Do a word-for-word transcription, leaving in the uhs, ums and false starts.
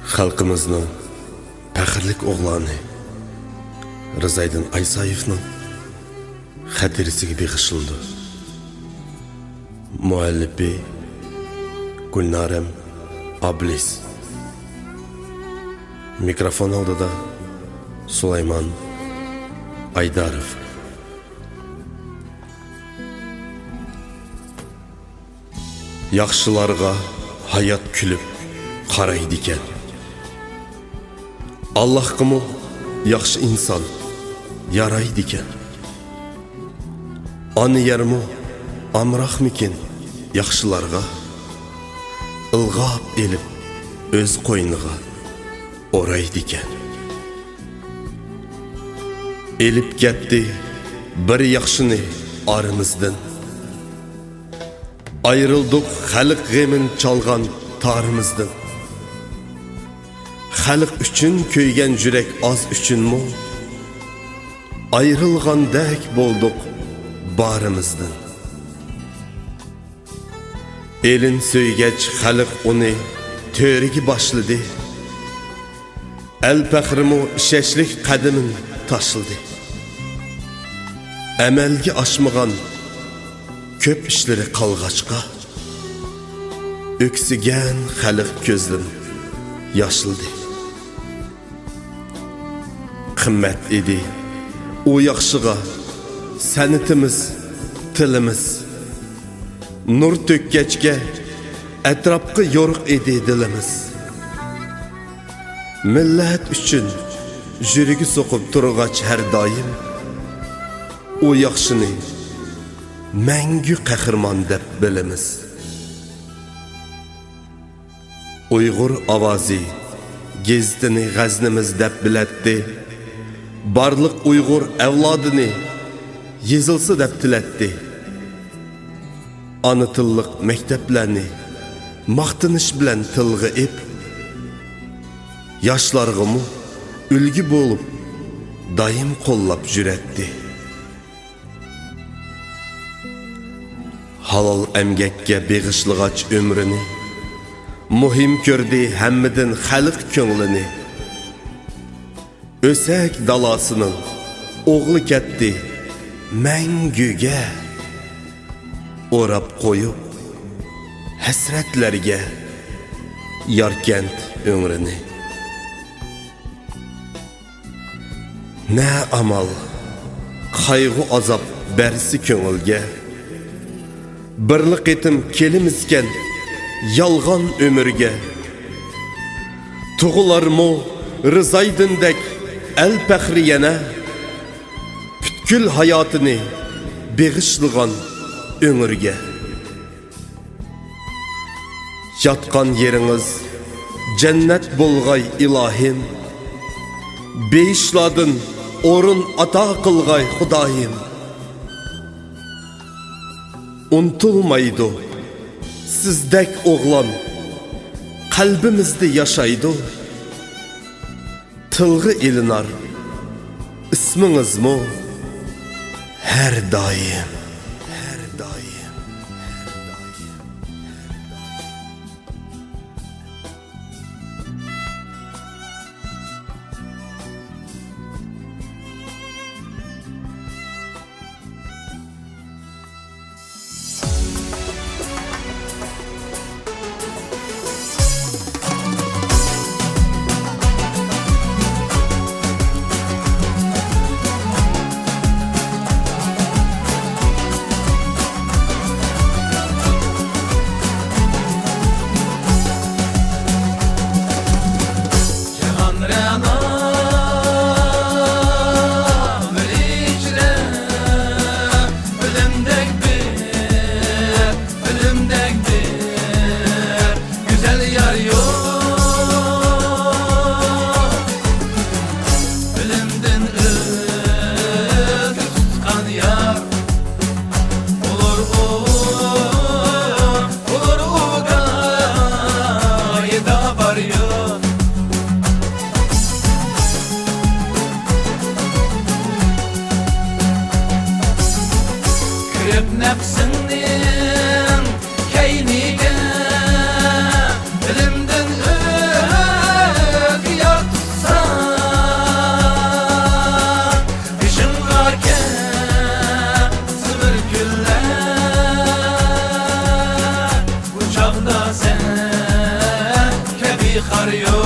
خەلقىمىزنىڭ پەخىرلىك ئوغلانى رىزايدىن ئايسايېۋنىڭ خاتىرىسىگە بېغىشلىنىدۇ. مۇئەللىپى گۈلنارەم ئابلىز. مىكروفون ئالدىدا سۇلايمان ئايداروف. ياخشىلارغا ھايات كۈلۈپ قارايدىكەن. ئاللاھقىمۇ ياخشى ئىنسان يارايدىكەن. ئانا يەرمۇ ئامراقمىكىن ياخشىلارغا؟ ئىلغاپ ئېلىپ ئۆز قوينىغا ئورايدىكەن. ئېلىپ كەتتى بىر ياخشىنى ئارىمىزدىن. ئايرىلدۇق خەلق غېمىن چالغان تارىمىزدىن. خەلق ئۈچۈن كۆيگەن يۈرەك ئاز ئۈچۈنمۇ، ئايرىلغاندەك بولدۇق بارىمىزدىن. ئېلىن سۆيگەچ خەلق ئۇنى تۆرىگە باشلىدى. ئەل پەخرىمۇ ئىشەنچلىك قەدىمىنى تاشلىدى. ئەمەلگە ئاشمىغان كۆپ ئىشلىرى قالغاچقا، ئۆكسۈگەن خەلق كۆزلىرىنى ياشلىدى. قىممەت ئىدى ئۇ ياخشىغا سەنئىتىمىز، تىلىمىز. نۇر تۆككەچكە ئەتراپقا يورۇق ئىدى دىلىمىز. مىللەت ئۈچۈن يۈرىكى سوقۇپ تۇرغاچ ھەر دائىم، ئۇ ياخشىنى مەڭگۈ قەھرىمان دەپ بىلىمىز. ئۇيغۇر ئاۋازى گېزىتىنى غەزنىمىز دەپ بىلەتتى. بارلىق ئۇيغۇر ئەۋلادىنى يېزىلسا دەپ تىلەتتى. ئانا تىللىق مەكتەپلەرنى ماختىنىش بىلەن تىلغا ئېپ، ياشلارغىمۇ ئۈلگە بولۇپ دائىم قوللاپ يۈرەتتى. ھالال ئەمگەككە بېغىشلىغاچ ئۆمرىنى، مۇھىم كۆردى ھەممىدىن خەلق كۆڭلىنى. ئۆسەك دالاسىنىڭ ئوغلى كەتتى مەڭگۈگە، ئوراپ قويۇپ ھەسرەتلەرگە ياركەنت ئۆڭرىنى. نە ئامال، قايغۇ-ئازاب بەرسە كۆڭۈلگە، بىرلا قېتىم كېلىمىزكەن يالغان ئۆمۈرگە. تۇغۇلارمۇ رىزايدىندەك ئەل پەخرى يەنە، پۈتكۈل ھاياتىنى بېغىشلىغان ئۆڭۈرگە. ياتقان يېرىڭىز جەننەت بولغاي ئىلاھىم، بېھىشلاردىن ئورۇن ئاتا قىلغاي خۇدايىم. ئۇنتۇلمايدۇ سىزدەك ئوغلان، قەلبىمىزدە ياشايدۇ. تىلغا ئېلىنار ئىسمىڭىزمۇ ھەر دائىم، ھەر دائىم، ھەر دائىم. جاھان رەنا بىر ئىچرە، بىلىمدەك بىر، بىلىمدەك بىر گۈزەل يار يوق. بىلىمدىن ئۆتۈپ تۇتقان يار. ئۇلۇر ئۇ، ئۇلۇر ئۇ گايىدا بار يوق. كىرىپ نەپسىڭنىڭ كەينىگە، بىلىمدىن ئۆتۈپ قارىيو،